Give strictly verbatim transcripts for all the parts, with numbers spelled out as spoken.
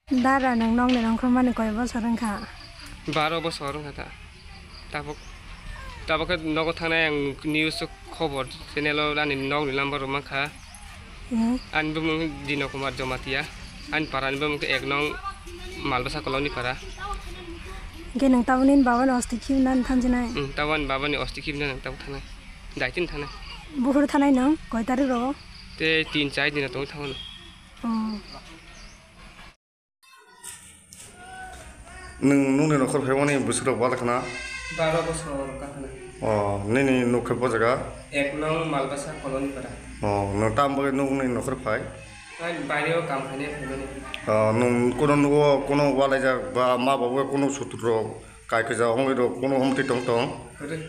Dara, nwng nokni nongkhormani koi bosor wngkha? Baro bosor wngkha ta. Tabuk, tabuk khe nogo thangnai ang news o khobor channel o ani nokni number rok mankha. Hmm. Ani bumung Dino Kumar Jamatia. Ani para ni bumung khe ek nong Malbasa Koloni para. Hwnkhe nwng tabuk nini baba ni osti khibina thansinai? Hmm, tabuk ani baba ni osti khibina nwng tabuk thangnai. Daitin thangnai. Buphuru thangnai nwng koi tarik rogo? Tei tin char dino tongwi thango. Oh. Nwng nukni nokhor phaimani bwswk rok bala khna? Baro bosor wngkha khna. O, nini nuk khe bo jaga? Ek nong Malbasa Koloni para. O, nwng tam bagwi nukni nokhor phai? Ang baire o kam khainai phaimani. O, nwng kuno nugo kuno walaijak ba ma babu kuno sutur rok kai khe ja ongwi rok kuno omtwi tong tong? Kwrwi.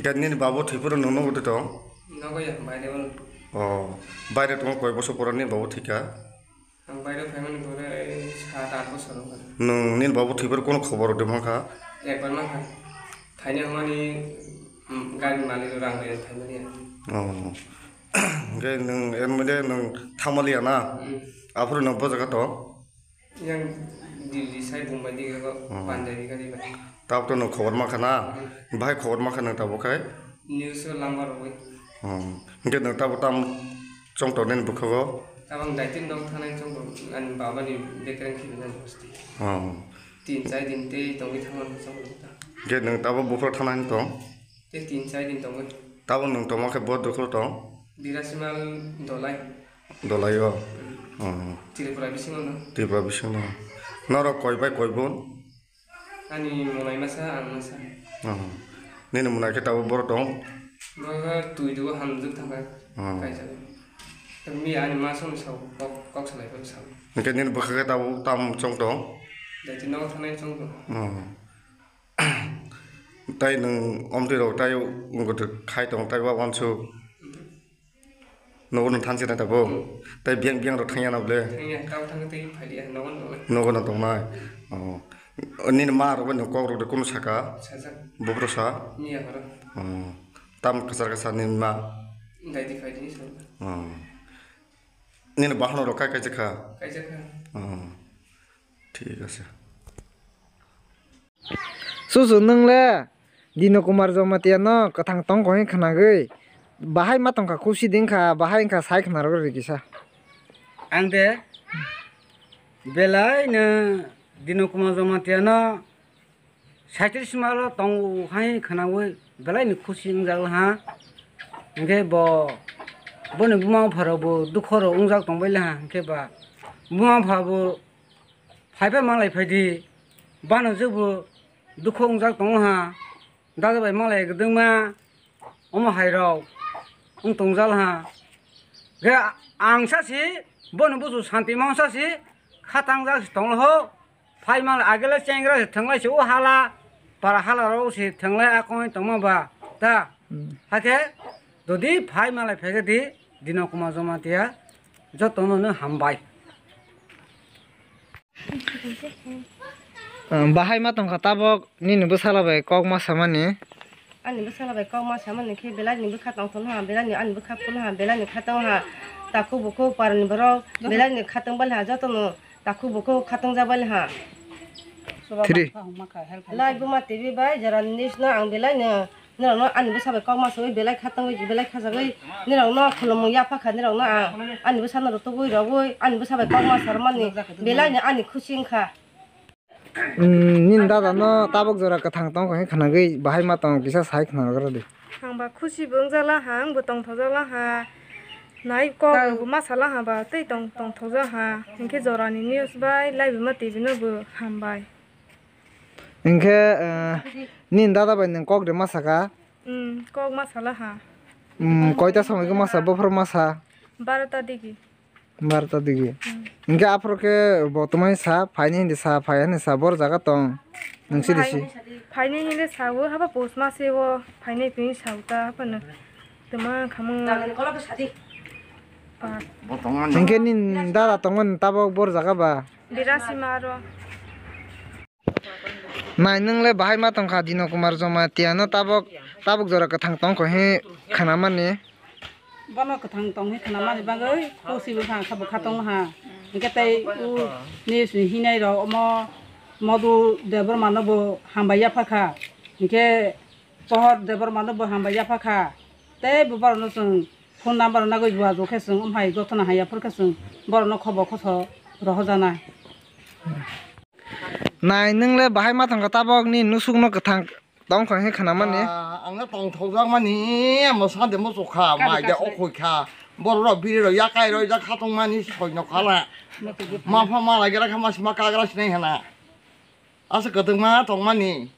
Khe nini babu thwi phuru nwng nugo twi tong? Nogo ya, baire o. O, baire tongo koi bosor pora nini babu thwikha? Ang baire phaimani pore sat aat bosor wngkha. Nwng nini babu thwibar kono khobor rok de mankha? Ekbar mankha. Thaini hwnmani, mm, gari malik rang bai thaimani. Oh. Hwnkhe nwng, er mode nwng thamaliya na? Mm. Aphuru nwng bo jaga tong? Yang Delhi sai Bombay dige go. Oh. Panjari gari bai. Tabuk to nwng khobor mankha na? Mm. Bahai khobor mankha nwng tabuk khai? News o lamba rogwi. Oh. Hwnkhe nwng tabuk tam chongtor nini bwkhago? Tabang daitin dong thanai chongtor ani baba ni bekreng khibina ni hosti. Oh. Tin char din tei tongwi thangmani chongtor ta. Hwnkhe nwng tabuk buphuru thanani tong? Tei tin char din tongwi. Tabuk nwng tongma khe bo dukhul tong? Birasimal Dolai. Dolai o? Mm. Oh. Tripura bisingo no. Tripura bisingo no. Norok koi bai koi bon? Ani monai masa, ang masa. Oh. Nini monai khe tabuk boro tong? Boro twi dugo hamjwk thangkha. Oh. Kaisa. Miya ani ma song sao kok, kok salai phuru sao. Hwnkhe nini bwkha khe tabuk tam chong tong? Daiti nogo thanai chong tong. Oh. Tai nwng omtwi rok tai wngkha khai tong tai wa wansuk. Nogo no thanse na tabuk. Hmm. Tai biyang biyang rok thangya na bole. Thangya, tamo thangwi tei phaliya, nogo no tongnai. Nogo no tongnai. Oh. Nini ma rok bai no kok rok de kunu saka? Sajak. Bubro sa? Miya horo. Oh. Tam kasar kasar nini ma? Daidi phaidi sa. Oh. Nini bahono rok kai kaisa kha? Kaisa kha. Oh. Thik ase. Susu nwng le Dino Kumar Jamatia no kwthang tongkha hwnwi khnagwi, bahai ma tongkha khusi dingkha, bahai wngkha sai khna rwgwi kisa. Ang de belai no Dino Kumar Jamatia no saitrish malo tongo hai khnawi belai ni khusi wngjak ha. Hwnkhe bo, boni buma bupha rok bo dukho rok wngjak tongbai le ha, hwnkhe ba buma bupha bo phaibai malai phaidi, bano jebo dukho wngjak tongo ha, dada bai malai kwdwngma, omo hai rok wng tongjal ha. Khe ang sa si, boni busu santi mang sa si, khatang jak si tonglo ho, phai malai agele chengra si thanglai si o hala, para hala rok si thanglai a kongoi tongma ba ta. Hmm. Hakhe jodi phai malai phaikhe di, Dino Kumar Jamatia jotono no hambai. Bahai ma tongkha tabok nini bwsala bai kok ma samani? Ani bwsala bai kok ma samani khe belai ni bwkha tongthok ha, belai ni ani bwkha phul ha, belai ni khatong ha, takhuk bukhuk parani borok belai ni khatong bali ha, jotono takhuk bukhuk khatong ja bali ha. Thri. Lai buma T V bai jora news no ang belai no Nirokno ani bwsa bai kokma sogwi belai kha tongwi belai kha jagwi nirokno khulumung yapha kha nirokno ang ani bwsano rwtugwi rogwi ani bwsa bai kokma sarmani belai ni ani khusi wngkha. Nini dada no tabuk jora kwthang tongkha hwnwi khnagwi bahai ma tong kisa sai khna rwdi. Ang ba khusi bo wngjala ha ang bo tongthokjala ha nai kok bo ma sala ha ba tei tong tongthokjak ha hinkhe jorani news bai live ma T V no bo hambai. Hinkhe, eh, nini dada bai nwng kok de ma saka? Hmm, kok ma sala ha. Hmm, koita somoi khe ma sa, bophor ma sa? Barota digi. Barota digi. Hmm. Hinkhe aphuru khe bo twmai sa, phaini hindi sa, phai hindi sa, bor jaga tong. Nwng sidi si. Phaini hindi sa o, haba post ma se o, phaini twi sa o ta, haba no. Twma khamung. Hinkhe nini dada tongmani tabok bor jaga ba? Birasi ma aro. Nai nwng le bahai ma tongkha Dino Kumar Jamatia no tabok, tabok jora kwthang tongkha he khna mani. Bono kwthang tong he khna mani bagwi khusi bo kha, kha bo kha tong ha. Hwnkhe tei u news ni hinai rok omo Modu Debbarma no bo hambai yapha kha. Hwnkhe Pohor Debbarma no bo hambai yapha kha. Tei bo borok no chwng phone number nagwi buajo khe chwng, omo hai gothona hai ya phor khe chwng borok no khobor khoso rohorjana. Nai, nwng le bahai ma thangkha tabok ni nusuk no kwthang tong kha khe khna mani. Ah, ang no tong thok jak mani, mo sande mo chukha, mai de okhoi kha. Borok rok biri rok yakai rok jak kha tong mani soi no khala. Ma pha ma lai gra kha ma sima kagra sinai hana. Asa kwtwng ma tong mani.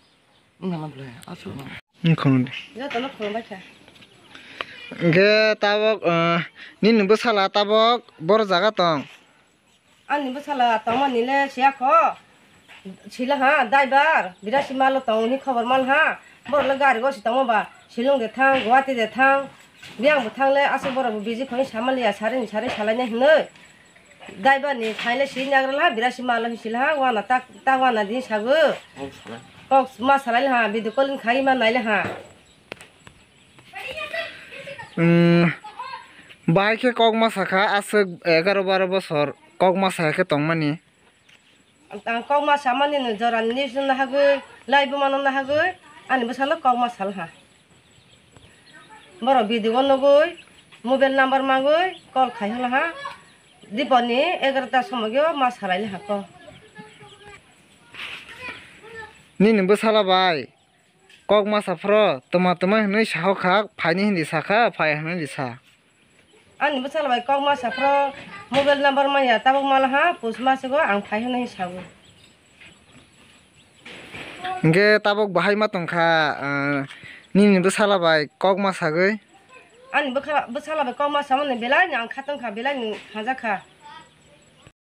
Wng na ble, aswk no. Wng khulum di. Joto no khulum bai kha. Hwnkhe tabok, ah, nini bwsala tabok boro jaga tong? Ani bwsala tongmani le siya kho. Sila ha, driver, Birasi malo tong hwnwi khobor man ha. Borok le gari o si tongma ba, Shillong de thang, Guwahati de thang. Biyang bo thang le aswk borok bo busy kho hwnwi sama liya, sari ni sari salai nai hwnwi. Driver ni phaile sini agra la, Birasi malo hi sila ha, wana tak, tak wana din sago. Kok ma salai ha, video calling khai ma nai le ha. Hmm, bahai khe kok ma sakha, aswk egaroh baro bosor kok ma sakha khe tongmani. Ang kok ma samani no jora ni news no nahagwi, live bo mano nahagwi, ani bwsano kok ma sal ha. Borok video nugwi, mobile number mangwi call khai hwla ha. Dipor ni egaroh ta somoi o ma salai le ha kok. Nini bwsala bai kok ma sa phro, twma twma hinwi sahok kha, phaini hindi sakha, phai hinwi sa. Ani bwsala bai kok ma sa phro, mobile number manya tabok mala ha, pus ma sego ang phai hinwi sago. Hwnkhe tabok bahai ma tongkha, ah, nini bwsala bai kok ma sagwi? Ani bwkha-, bwsala bai kok ma samani belai ni ang kha tongkha, belai ni hajak kha.